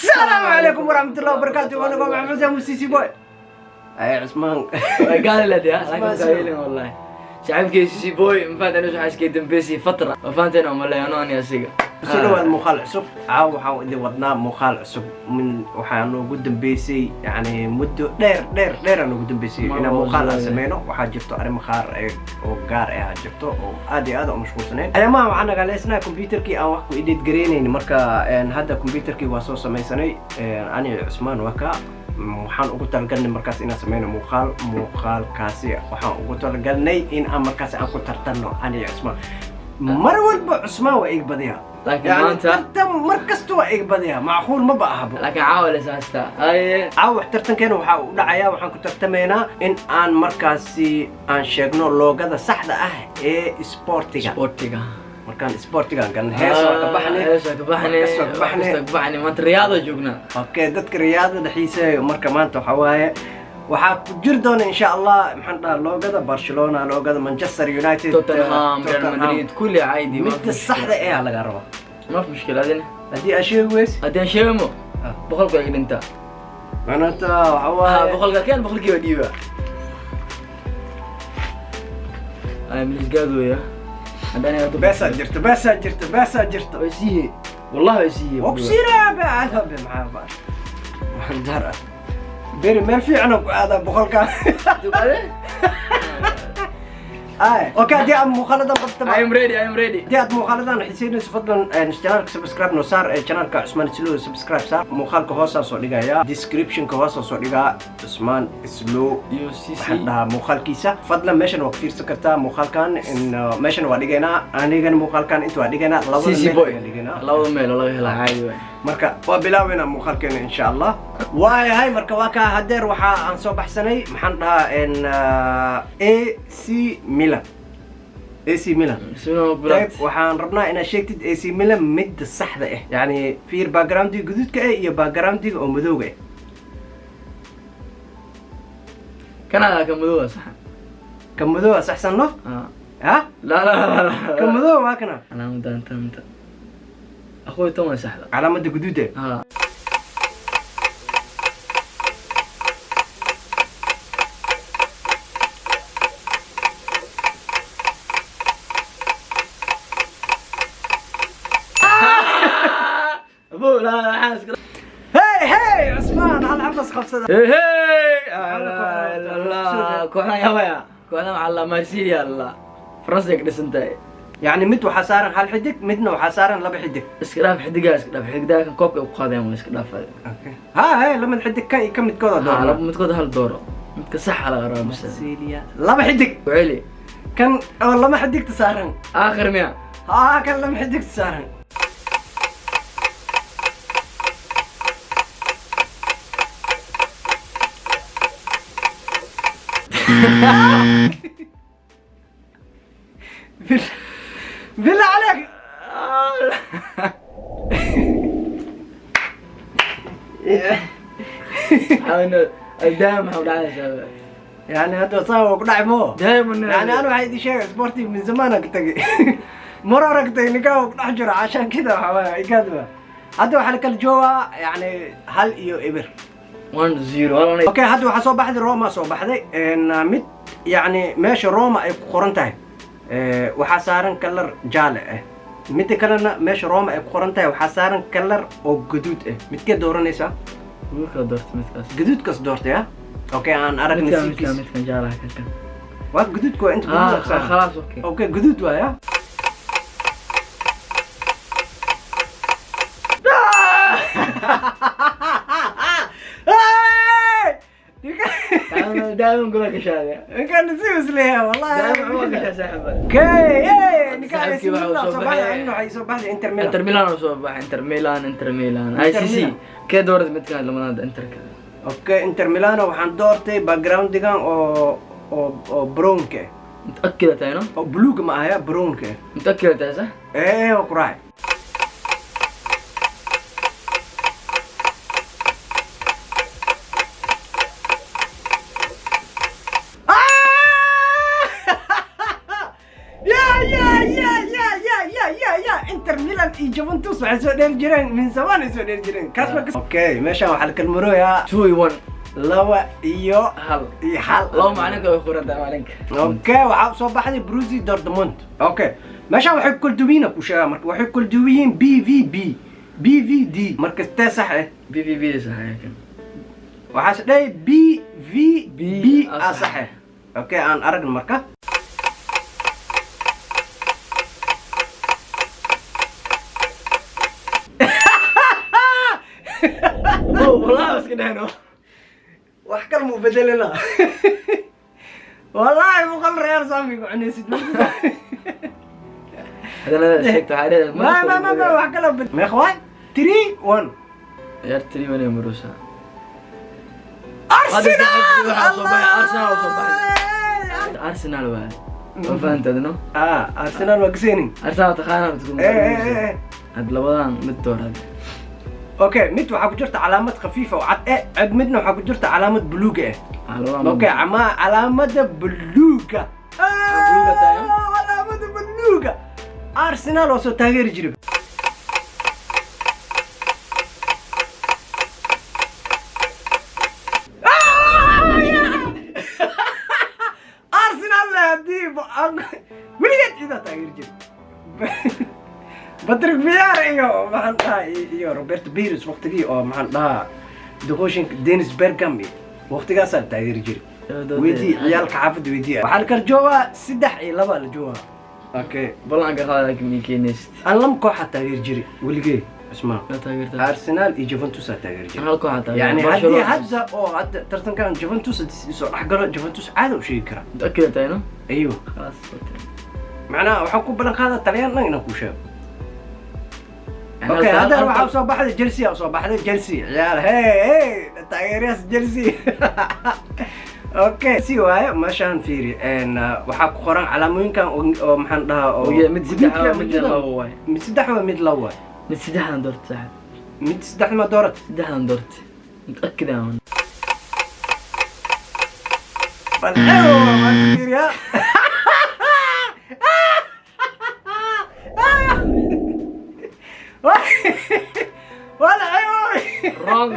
Asalaamu calaykum waraxmatullahi wabarakaatu. Anigoo Maxamed Xuseen Musisi Boy ay Cusmaan. Way gaali leh yaa, Cusmaan. Laakiin kaayelin wallahi. Shacabkii CC Boy, ma fahanteen, waxaa iska dambeysay fatra. Ma fahanteen oo maleeyo ani asiga. Kusoo dhawaad muuqaal cusub. Caawa waxaan idin wadnaa muuqaal cusub. Min waxaa noogu dambeysay, yani, muddo dheer dheer dheer aa noogu dambeysay inaan muuqaal aan sameyno. Waxaa jirto arrimo qaar oo gaar ah jirto oo aad iyo aad u mashquulsanayn ayaamaha. Waxaan nagaleysnaa computerkii aan wax ku edit gareynayn. Marka hadda computerkii waa soo sameysanay ani iyo Cusmaan. Waa ka waxaan ugu talagalnay markaas inaan sameyno muuqaal. Muuqaalkaasi waxaan ugu talagalnay in aan markaas aan ku tartanno ani iyo Cusmaan. Mar walba Cusmaan waa iga badiyaa. Laakiin Yani maanta tartan mar kasta waa iga badiyaa, macquul maba ahabo. Laakiin caawa la haystaa. Haye. Caawa tartankeena waxaa u dhacayaa, waxaan ku tartamaynaa in aan markaasi aan sheegno logo-da saxda ah ee sportiga. Sportiga. Markaan sportigaan galnay, hees waa ka baxnay. Hees waa ka baxnay. Wax kasta waa ka baxnay. Wax kasta ka baxnay. Maanta Riyaado joognaa. Okay, dadka Riyaadada xiiseeyo. Marka maanta waxaa waaye, waxaa ku jiri doona insha Allah, maxaan dhahaa, logo-da Barcelona, logo-da Manchester United, Tottenham, Real Tottenham. Madrid, kulli caadi. Ma midda fi saxda mushkila. ee laga rabaa. Ma fi mushkila adina. Haddii aa sheegi weys Haddii aan sheegamo, Ah. 100-ka iga dhintaa. Macnaha waxaa waaye 100-ka keen, 100-kiiba dhiiba. Ay milisgaad weya. Haddaan iga Beesaa jirto, beesaa jirto, beesaa jirto. Way siiye. Wallahi way siiye. Waa ku siinayaa be caada be maxaa ba waxaan daar ah beri meel fiican oo ku aadaa 100-kaan. Duqade? Ay, okay, haddii aad muuqaaladan qabta I am ready, I am ready. Haddii aad muuqaaladan xiiseynayso, fadlan channelka subscribe noo saar, channelka Cusmaan Islow subscribe saar. Muuqaalka hoosaan soo dhigaya, descriptionka hoosaan soo dhigaa Cusmaan Islow Iyo CC. Waxaan dhahaa muuqaalkiisa. Fadlan meeshan waa ku fiirsan kartaa muuqaalkan in meeshan waa dhigaynaa, anigana muuqaalkan inta waa dhigaynaa, labada CC meel Boy. ayaan dhigaynaa. Labada meel oo laga helaa caadi waay. Marka waa bilaabeynaa muuqaalkeena insha Allah. Waayahay, marka waa kaa hadeer waxaa aan soo baxsanay, maxaan dhahaa, in AC Milan, AC Milan. Bismillah. طيب, waxaan rabnaa inaad sheegtid AC Milan midda saxda ah, yani fiir backgroundiga guduudka ah iyo backgroundiga oo madowga ah. Kanada ka madow ah sax. Ka madow ah saxsan, no? Ah. Ha. La la la la. Ka madow waa kana. Calaamadan tanta. Akhuy, tan waa saxda. Calaamada guduud ah. Ha. Abu la xaaska. Hey hey, Cusmaan hal xabas qabsada. Hey hey. La kooxdan yabaya. Kooxdan waxaa la Marseille la. Faransa ka dhisan tahay. Yani mid waxaa saaran hal xidig, midna waxaa saaran laba xidig. Iska dhaaf xidigaa, iska dhaaf xidigaa, kan koobka ay ku qaadeen waa iska dhaaf. Okay, ha he, lamid xidig kan iyo ka midkooda Ha, doorna. Laba midkood hal dooro. Midka sax laga rabaa mise. Marseille laba xidig. Ku celi. Kan oo lama xidigta saaran. Aakhir miya? Ha, kan lama xidigta saaran. بالله عليك. حاول دائما حاول على يعني هذا صار ku dhacay mo. دائما. يعني انا waxaa idin sheegay sporti min zamaan aan ka tagay, mar hore ka tagay, ninkaa ku dhex jiro cashaan kida waxaa waaye igaadba. Hadda waxaa la kala joogaa yani 1-0. 1-0. Okay, hadda waxaa soo baxday Roma, soo baxday mid, yani meesha Roma ay ku qoran tahay waxaa saaran kalar jaale ah, midda kalena meesha Roma ay ku qoran tahay waxaa saaran kalar oo gaduud ah. Midkee dooranaysaa? Wiilka doortay midkaas. Gaduudkaas doortay ah. Okay, aan aragna. Midkan, midkan. Siibkiis. Midkan jaalaha, kan kan. Waa gaduudka, waa inta gaduud ah saaran. خلاص, okay. Okay, gaduud waaya. دائما قول لك هذا. ninkaan nasiib is leeyahay wallahi. دائما هو كشا saaxiib. Okay, hey, ninkaan Saaxiibkii AC waxa uu Milan soo soo baxday, baxay. anina waxay soo baxday Inter Milan. Inter Milan oo soo baxay, Inter Milan, Inter Milan. Ay Inter CC. Milan. Kee dooratay midkan lamadaada Interka? Okay, Inter Milan waxaan doortay backgroundigan oo brownka ah. متأكدة tahay no? Oo buluuga ma ahaya, brownka ah. متأكدة tahay sax? Ee, waa ku raacay. Ya ya ya ya ya ya ya ya, Inter Milan Iyo Juventus waxay soo dheeli jireen min zamaan ay soo dheeli jireen kaas ma. Okay, meeshaan waxaa la kalmarooyaa 2-1. 2-1 1. Laba macalinka way qoran tahay macalinka. Okay, waxaa soo baxday Borussia Dortmund. Okay, meeshaan waxay ku kala duwan yihiin ku sheegaa. Marka waxay ku kala duwan yihiin B V B B V D. Marka tee sax eh? B V B sax ah kan. Waxaas dhahay B V B. B a sax eh. Okay, aan aragno marka. Oh, wallahi iska dhahno. Wax kale mu bedelina wallahi, 100 real saami ku cunaysid. Hadana sheegto waxaa leedahay. Ma wax kale meeqa waay? 3-1. Ciyaar 3-1 ee maruusa. Arsenal. Waxaa soo baxay Arsenal, soo baxay Arsenal waay, ma fahantad no? Ah, Arsenal waa kaseenin. Arsenal taqaanaa midku. Eh, eh, eh. Had labadan mid doorad. Okay, mid waxaa ku jirta calaamad khafiif oo cad eh cad, midna waxaa ku jirta calaamad buluug eh. Ah, labadan. Okay, ama calaamada buluuga. Buluuga tahay, no? Calaamada buluuga Arsenal oo soo taageeri jiray. Arsenal haddii weligeed ciidaa taageeri jiray, Patrick Vieira iyo maxaan dhahaa iyo Roberto Pires waqtigii oo maxaan dhahaa duqooshinka Dennis Bergkamp iyo waqtigaasaa la taageeri jiray. Weydii ciyaalka xaafadda, weydii. Waxaa la kala joogaa 3-2 la joogaa. Okay. Ballanka qaada laakiin ma keenaysid. Aan lama kooxaa taageeri jiray weligee, Cusmaan. La taageerta. Arsenal iyo Juventus aa taageeri jiray. Hal koox taageer. Yani haddii hadda oo hadda tartankan Juventus haddii soo dhex galo, Juventus caada u sheegi karaa. متأكد tahay no? Aywa. خلاص. Macnaha waxaan ku ballan qaadaa Taliyaan dhan inaan kuu sheego. Okay, hadda waxaa usoo baxday Chelsea, aa usoo baxday Chelsea. Ciyaal hey hey, taageerayaas Chelsea. Okay, si waaye meeshaan fiiri waxaa ku qoran calaamooyinkan oo maxaan dhahaa oo mid saddex guduudka, mid guduudan. labo waay. Mid saddex waa, mid labo waay. Mid saddexdan doorta saaxib. Mid saddex ma doorat? Saddexdan doorta, متأكد أنا. Bal ewa waan fiiriyaa. Wala ewa. Wrong.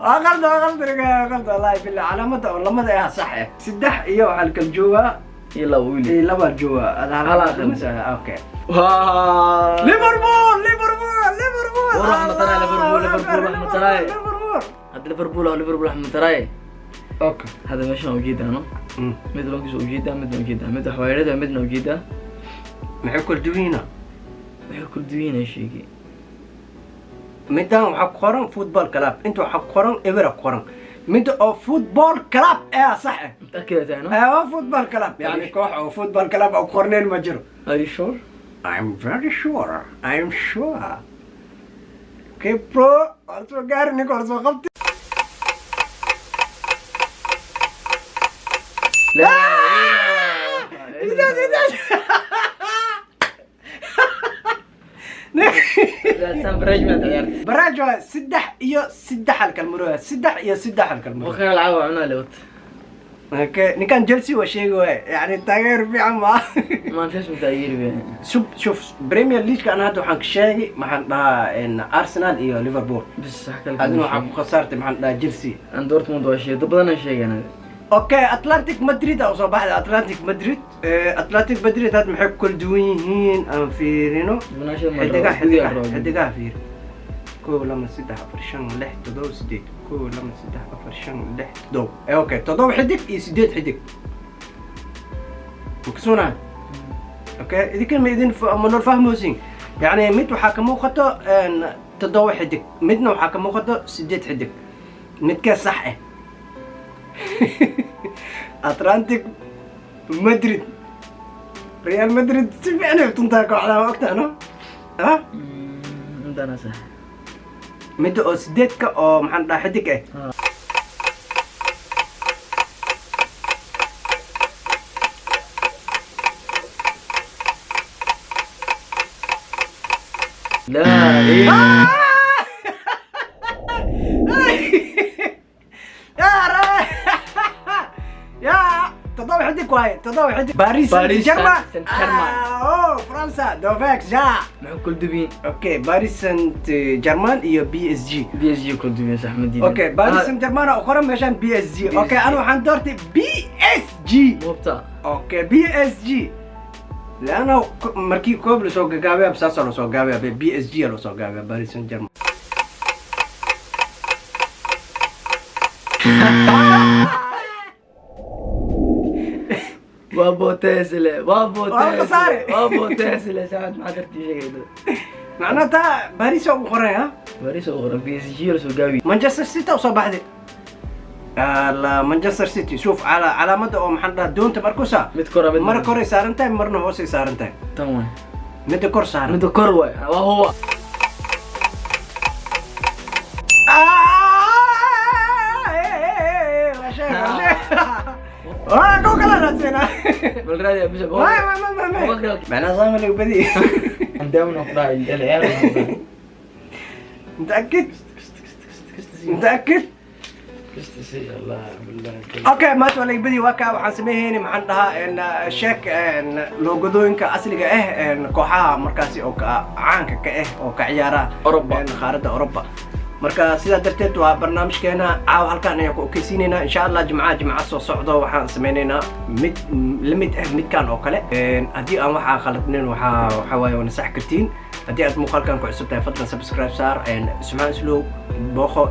Waa qalda, waa qalda, waa qalda, wallahi billah. Calaamada oo lamada ah sax eh. Saddex iyo waxaa la kala joogaa iyo labo wiil. Iyo laba joogaa. Ada Hal aqal. Okay. Waa Liverpool, Liverpool, Liverpool. War wax mataraya Liverpool, Liverpool wax mataraya. Liverpool. Hadda Liverpool oo Liverpool wax mataraya. Okay. Hadda meeshan ujeedaa no, mid loonkiisa ujeedaa, midna ujeedaa, mid wax weerarada, midna ujeedaa. Maxay kala duwan yihiin? Waxay kala duwan yihiin sheegi. Middan waxaa ku qoran football club, inta waxaa ku qoran ebera ku qoran. Midda oo football club ee sax eh. متأكد tahay no? Ee, waa football club, yani koox oo football club oo ku qorneen ma jiro. Are you sure? I'm very sure. I'm sure. Okay, bro. Waa soo gaari ninka hore soo qabtay. لا. Idaas, idaas. لا سام بريجمنت ciyaarta. Baraajo waa 3-3 halkan marooya, 3-3 halkan marooya. وكان العاب cunaa lewt. Okay, ninkan Chelsea waa sheegi waay, yani taageer fiican ma. Ma fish taageeri baa. Shuf shuf, Premier League ana hadda waxaan ka sheegay maxaan dhahaa in Arsenal iyo Liverpool. Bas wax kale. Adina waxaa ku khasaartay maxaan dhahaa Chelsea. Aan Dortmund waa sheegay, dad badan aan sheegana. Okay, Atlantic Madrid aa usoo baxday. Atlantic Madrid. Atlantic Madrid hadda maxay ku kala duwan yihiin aan fiirino. Xidigaha, xidigaha, xidigaha fiir: 1, 2, 3, 4, 5, 6, 7, 8. 1, 2, 3, 4, 5, 6, 7. Okay, toddoba xidig iyo sideed xidig makasuunahay. Okay, idinkan ma idin ma nool fahmoosin? Yani mid waxaa ka muuqato toddoba xidig, midna waxaa ka muuqato sideed xidig. Midkee sax ah? Atlantic Madrid, Real Madrid si fiican ay u tuntaa kooxdaa, waa ogtahay no? Ha. Intana sax. Midda oo sideedka oo maxaan dhahaa xidig ah. لا. Ya toddoba xidig. Waaye todoba xidig Paris Paris Saint-Germain. Saint-Germain. Ah, oh, Faransa dovek ja. Maxay kula duwan? Okay, Paris Saint-Germain iyo PSG. PSG kula duwan, sax ma diidan. Okay, Paris Saint-Germain oo qoran meeshaan PSG. Okay, anu waxaan doortay PSG. Mubta. Okay, PSG لانه markii koob lasoo gagaabaya, saasoo lasoo gaabaya, PSG lasoo gaabaya, Paris Saint-Germain. Waa boteesle, waa Waa khasaare. boteesle, waa boteesle. Saacad maxaa dartii sheegayda? Macnaha taa Paris oo ugu qoran ha. Paris oo qoran, PSG lasoo gaabi. Manchester City oo soo baxday. La Manchester City, shuf cala calaamadda oo maxaan dhahaa doonta markusa. Mid kora, mid mar koray saaran tahay, marna hoosay saaran tahay. Tan waay. Midda kor saaran. Midda kor waay, waa huwa. Ah, eh, eh, la sheeg, la sheeg. Waa koo kala raadsanaa. Bal raadiya bisa. ما ما ما ما ما معناها صار لك بدي. دائما أقرأ العيال. متأكد؟ متأكد؟ الله بالله. Okay, maanta waa laga badi. Waa kaa waxaan sameynayna, maxaan dhahaa, in sheeg in loogadooyinka asliga ah in kooxaha markaasi oo ka caanka ka ah oo ka ciyaara Europa. In qaaradda Europa. Marka sidaa darteed waa barnaamijkeena caawa halkaan ayaan ku okeysiinaynaa. Insha Allah jimcaha soo socdo waxaan sameynaynaa mid la mid ah midkan oo kale. Haddii aan waxaa khaladnin, waxaa waaye waa nasax kartiin. Haddii aad muuqaalkan ku cusub tahay, fadlan subscribe saar Ismaan Islow, booqo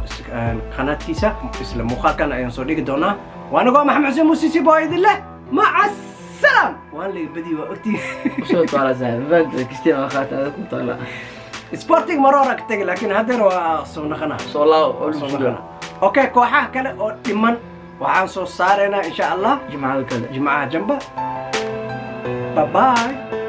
qanaadkiisa. Isla muuqaalkan ayaan soo dhigi doonaa. Waa anigoo Maxamed Xuseen Muusisi boo idin leh maca asalaam. Waan laga badiy, waa ogtiin. Usoo taala saaxiib, fahanta Cristiano qaata adag ku taala. Sporting maroora ka tagay, laakiin haddeer waa soo naqanaa. Soo laabo. Soo naqanaa. Okay, kooxaha kale oo dhiman waxaan soo saaraynaa insha Allah jimcada kale. Jimcaha jamba. Bye bye.